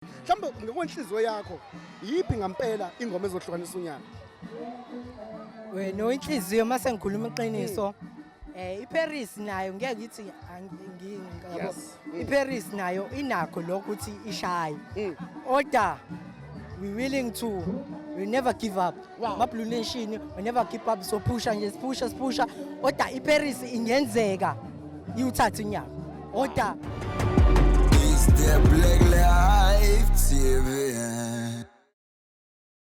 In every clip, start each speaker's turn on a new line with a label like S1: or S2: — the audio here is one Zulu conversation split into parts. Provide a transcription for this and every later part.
S1: Mhlawumbe ngokwenhliziyo yakho yiphi ngampela ingoma ezohlukanisa unyaka?
S2: Wena inhliziyo mase ngikhuluma iqiniso. IParis nayo ngeke ngithi yabo. IParis nayo inakho lokho ukuthi ishaye. Order we willing to we never give up. Ma Blue Nation we never give up, so pusha nje, siphusha siphusha. Order iParis ingenzeka iwuthathe unyaka. Order.
S3: It's the Black Life TV.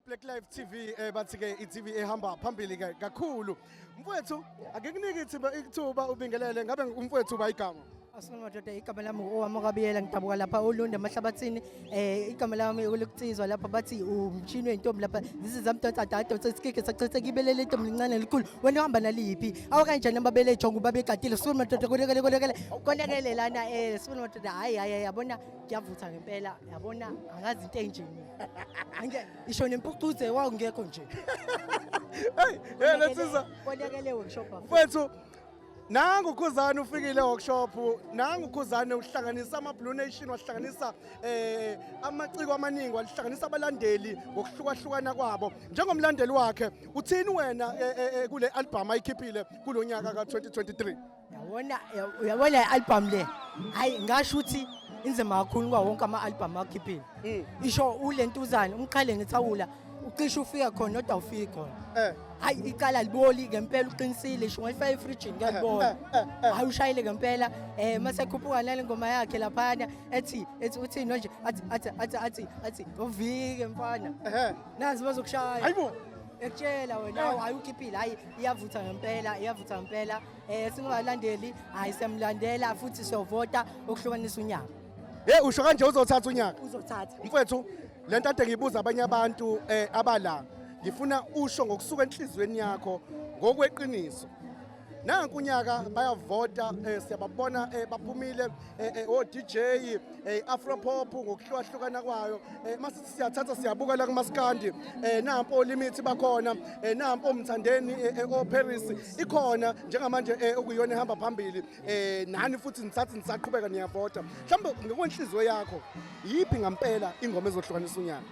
S1: Black Life TV, bathi ke i-TV ehamba phambili ke kakhulu. Mfowethu, ake kunike ithuba ubingelele ngabe umfowethu ba igama.
S2: Asibona madoda, igama lami owami kaBiyela, ngidabuka lapha oLundi emahlabathini. Igama lami lokutsizwa lapha bathi umshini wentombi lapha. This is amdonsa dado sesikike sachithe kibelele intombi lincane likhulu. Wena uhamba naliphi? Awu kanjani amabele ejongo babegadile. Sibona madoda, konekele konekele konekele lana, sibona madoda. Hayi hayi, yabona kuyavutha ngempela, yabona angazi into enje mina. Ange isho nempucuze wawungekho nje.
S1: Hey, hey lensizwa.
S2: Konekele workshop.
S1: Mfowethu, nangu Khuzani ufikile workshop, nangu Khuzani uhlanganisa ama Blue Nation, wahlanganisa amaciko amaningi, wahlanganisa abalandeli ngokuhlukahlukana kwabo. Njengomlandeli wakhe, uthini wena kule album ayikhiphile kulonyaka ka2023?
S2: Yabona, uyabona i-album le, hayi ngasho ukuthi inzima kakhulu kwa wonke ama-album akhiphile. Isho ulentuzana umqhele ngethawula ucishe ufika khona kodwa awufiki khona. Hayi icala liboli ngempela, uqinisile, isho ungayifaka efrijini kuyalibona. Hayi ushayile ngempela, mase khuphuka nale ngoma yakhe laphana ethi uthini nje, athi athi athi athi athi uvike mfana. Nazi bazokushaya.
S1: Hayibo.
S2: Ekutshela wena, hayi ukhiphile, hayi iyavutha ngempela, iyavutha ngempela. Singabalandeli, hayi siyamlandela futhi siyovota ukuhlukanisa unyaka.
S1: Hey, usho kanje uzothatha unyaka?
S2: Uzothatha.
S1: Mfowethu, lento ade ngibuza abanye abantu abala, ngifuna usho ngokusuka enhlizweni yakho ngokweqiniso. Nanku unyaka bayavota, siyababona, baphumile, o DJ, Afro pop ngokuhlukahlukana kwayo. Mase siyathatha siyabuka la kumaskandi, nampo limit bakhona, nampo Mthandeni, o Paris ikhona njengamanje, okuyiyona ehamba phambili. Nani futhi nithatha nisaqhubeka niyavota. Mhlawumbe ngokwenhliziyo yakho yiphi ngampela ingoma ezohlukanisa unyaka?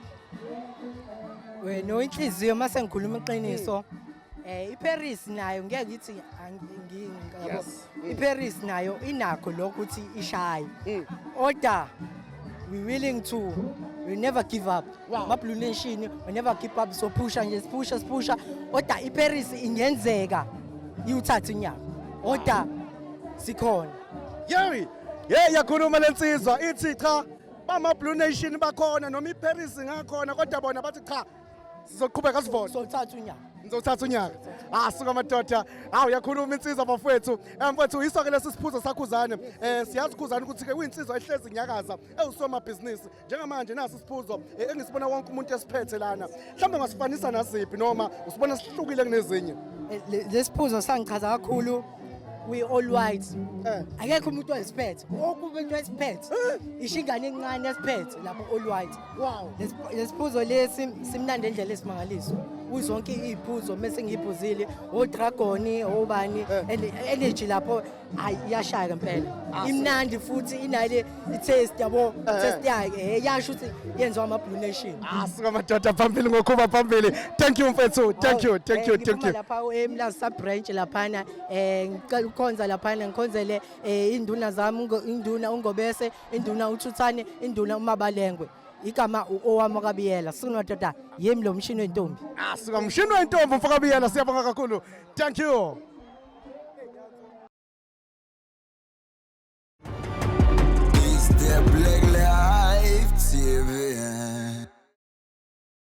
S2: Wena inhliziyo mase ngikhuluma iqiniso. IParis nayo ngeke ngithi yabo. IParis nayo inakho lokho ukuthi ishaye. Order we willing to we never give up. Ma Blue Nation we never give up, so pusha nje, siphusha siphusha. Order iParis ingenzeka iwuthathe unyaka. Order sikhona.
S1: Yey, hey yakhuluma lensizwa ithi cha bama Blue Nation bakhona noma iParis ngakhona, kodwa bona bathi cha sizoqhubeka sivote.
S2: Sothatha unyaka.
S1: Ngizothatha unyaka. Ah suka madoda. Hawu yakhuluma insizwa bafowethu. Mfowethu, yiso ke lesi siphuzo saKhuzani. Siyazi Khuzani ukuthi ke uyinsizwa ehlezi inyakaza ewusomabhizinisi. Njengamanje nasi isiphuzo engisibona wonke umuntu esiphethe lana. Mhlawumbe ungasifanisa nasiphi noma usibona sihlukile kunezinye?
S2: Lesiphuzo sangichaza kakhulu. We all white. Akekho umuntu oyisiphethe. Wonke umuntu oyisiphethe. Isho ingane encane esiphethe lapho all white. Lesiphuzo lesi simnandi endlela esimangaliso. Uzonke iziphuzo mase ngiyiphuzile, o dragon, obani, and energy lapho hayi iyashaya ngempela. Imnandi futhi inale i-taste yabo, taste yakhe yasho ukuthi yenziwa ama Blue Nation.
S1: Suka madoda, phambili ngokhuba phambili. Thank you mfethu. Thank you. Thank you. Thank you.
S2: Lapha eMlazi sub branch laphana, ngicela ukukhonza laphana, ngikhonzele induna zami, induna uNgobese, induna uThuthane, induna uMabalengwe. Igama owami kaBiyela. Suka madoda, yimi lo mshini wentombi.
S1: Suka mshini wentombi mfokaBiyela, siyabonga kakhulu. Thank you.